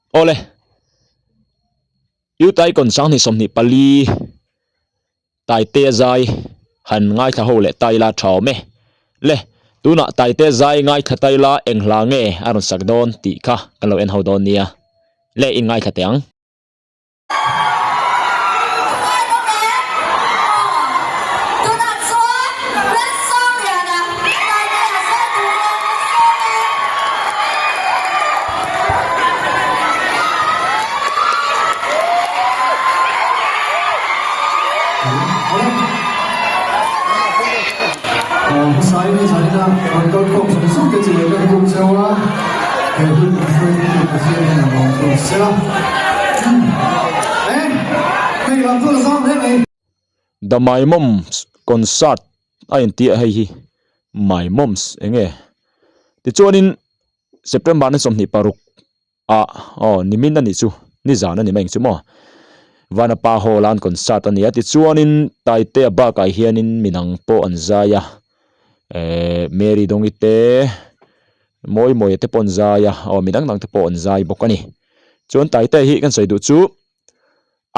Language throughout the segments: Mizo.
Awle, Youth Icon 2024 Taitea zai han ngaithla ho leh ta ila tha awm e. Le, tunah Taitea zai ngaithla ta ila eng hla nge a rawn sak dawn tih kha kan lo en ho dawn nia. Le, in ngaithla teh ang. The My Moms Concert a intia hei hi My Moms eng nge tichuanin September ni 26 Ah aw nimin a nih chu nizan a ni mai ang chu maw Vanapa Hall a an concert a ni a tichuanin Taitea bakah hianin minang pawh an zai a ehh Mary Dawngi te Mawimawia te pawh an zai a aw midang dang te pawh an zai bawk a ni chuan Taitea hi kan sawi duh chu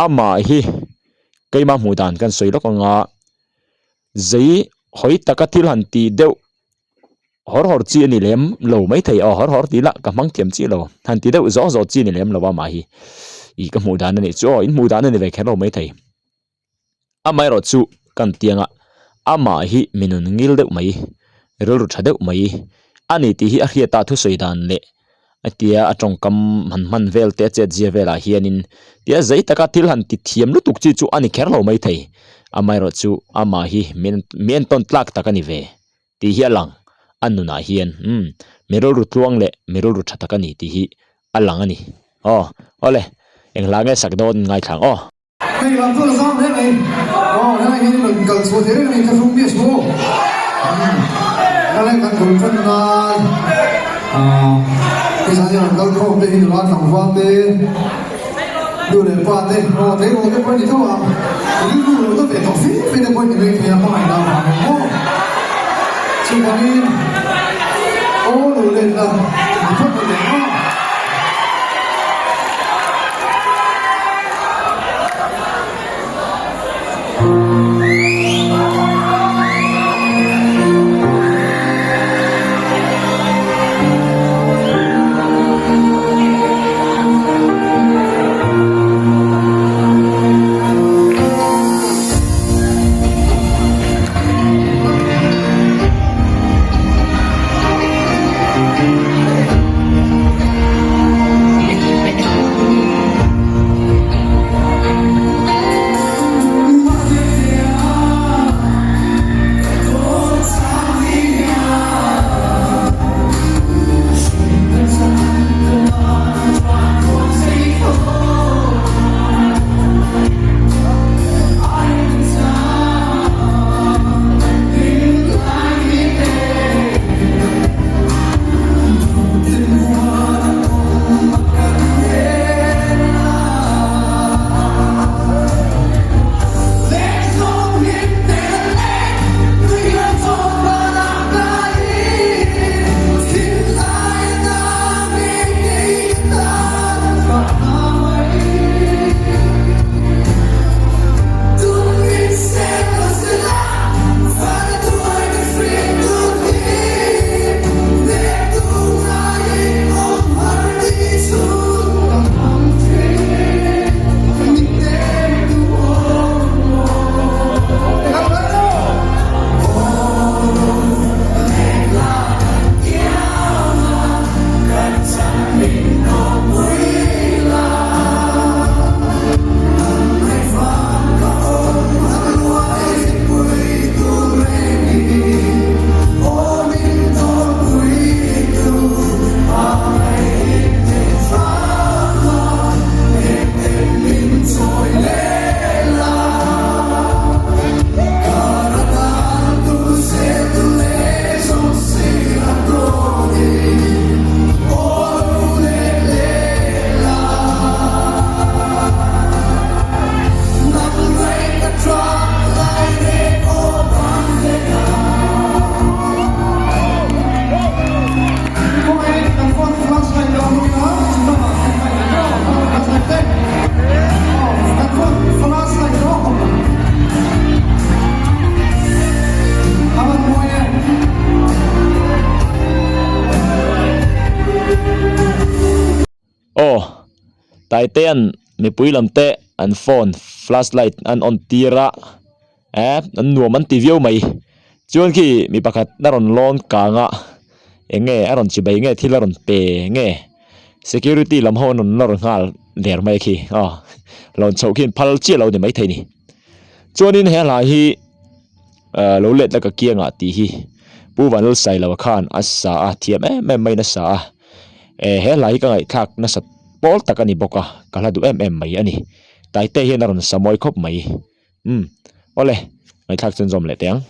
amah hi keimah hmuh dan kan sawi lawk anga zei hawi taka thil han tih deuh. Hawr hawr chi a ni lem lo maithei aw hawr hawr tih lah ka hmang thiam chiah lo han ti deuh zawh zawh chi a ni lem lo a mah hi ih ka hmuh dan a nih chu aw in hmuh dan a ni ve kher lo maithei amaherawh chu kan tiang a amah hi mi nun ngil deuh mai rilru tha deuh mai a ni tih hi a hriat a thusawi dan leh a tia a tawngkam han hman vel te a chet zia velah hianin tia zei taka thil han ti thiam lutuk chi chu a ni kher lo maithei amaherawh chu amah hi mi entawn tlak tak a ni ve. Tih hi a lang, a nunah hian umm mi rilru tluang leh mi rilru tha tak a ni tih hi a lang a ni. Aw, awle, eng hla nge sak dawn ngaithla ang aw. Hei lam chu la zam hle mai. Aw, helai hian rawn kal chhuah thei reng a ni, ka hrung miah suh aw. Umm, helai kan bul tan nan ah hei zan hian rawn kal khawm te hi nula tlangval te, Nu leh pa te, aw tleirawl te pawh a ni tho a, rilru lo ta ve tawh fe fe te pawh a ni mai thei a, hmangaihna avang em maw? Chuvangin aw lo let la, ni phawt lo leh maw? Aw Taitea'n mipui lam te an phone flash light an on tir a eh an nuam an ti viau mai chuan khi mi pakhat a rawn lawn kang a eng nge a rawn chibai nge thil a rawn pe nge security lam ho an rawn nawr nghal der mai khi aw lawn chhoh khi an phal chiah lo ni maithei ni chuanin he hla hi. Ahh lo let la ka kiangah tih hi Pu Vanlalsailova khan a sa a, thiam em em maiin a sa a, eh he hla hi ka ngaihthlak nasat pawl tak a ni bawk a, ka hla duh em em mai a ni. Taite hian a rawn sa mawi khawp mai. Umm awle ngaihthlak chuan zawm leh teh ang.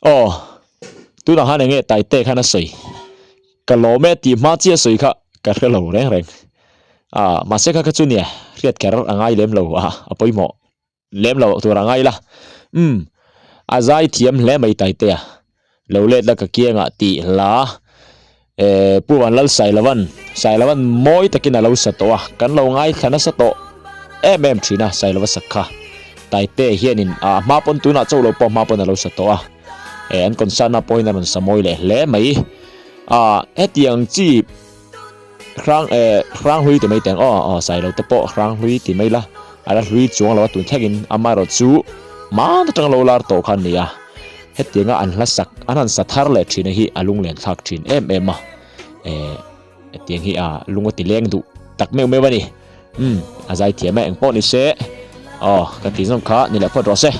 Aw, tunah khan enge Taite khan a sawi? Ka lawm e tih hma chiah sawi kha ka hre lo reng reng. Ah, mahse kha kha chu nia, hriat kher a ngai lem lo a, a pawimawh. Lem lo tur a ngai la. Umm, a zai thiam hle mai Taitea. Lo let la ka kiangah tih hla. Eh, Pu Vanlal Sailovan, Sailovan mawi takin a lo sa tawh a, kan lo ngaithla nasa tawh em em thin a Sailova sak kha. Taitea hianin a hma pawn tunah chauh lo pawh hma pawn a lo sa tawh a. Eh, an concert na pawhin a rawn sa mawi leh hle mai. Ah, hetiang chi. Hrang eh hrang hlui ti mai teng aw aw Sailo te pawh hrang hlui ti mai la a la hlui chuang lo a tun thlengin amaherawh chu hmaan atanga lo lar tawh kha an ni a hetianga an hla sak an han sa thar leh thin hi a lunglen thlak thin em em a eh hetiang hi a lung a ti leng duh tak meuh meuh a ni umm a zai thiam e engpawh ni se aw ka tih zawng kha ni leh phawt rawh se.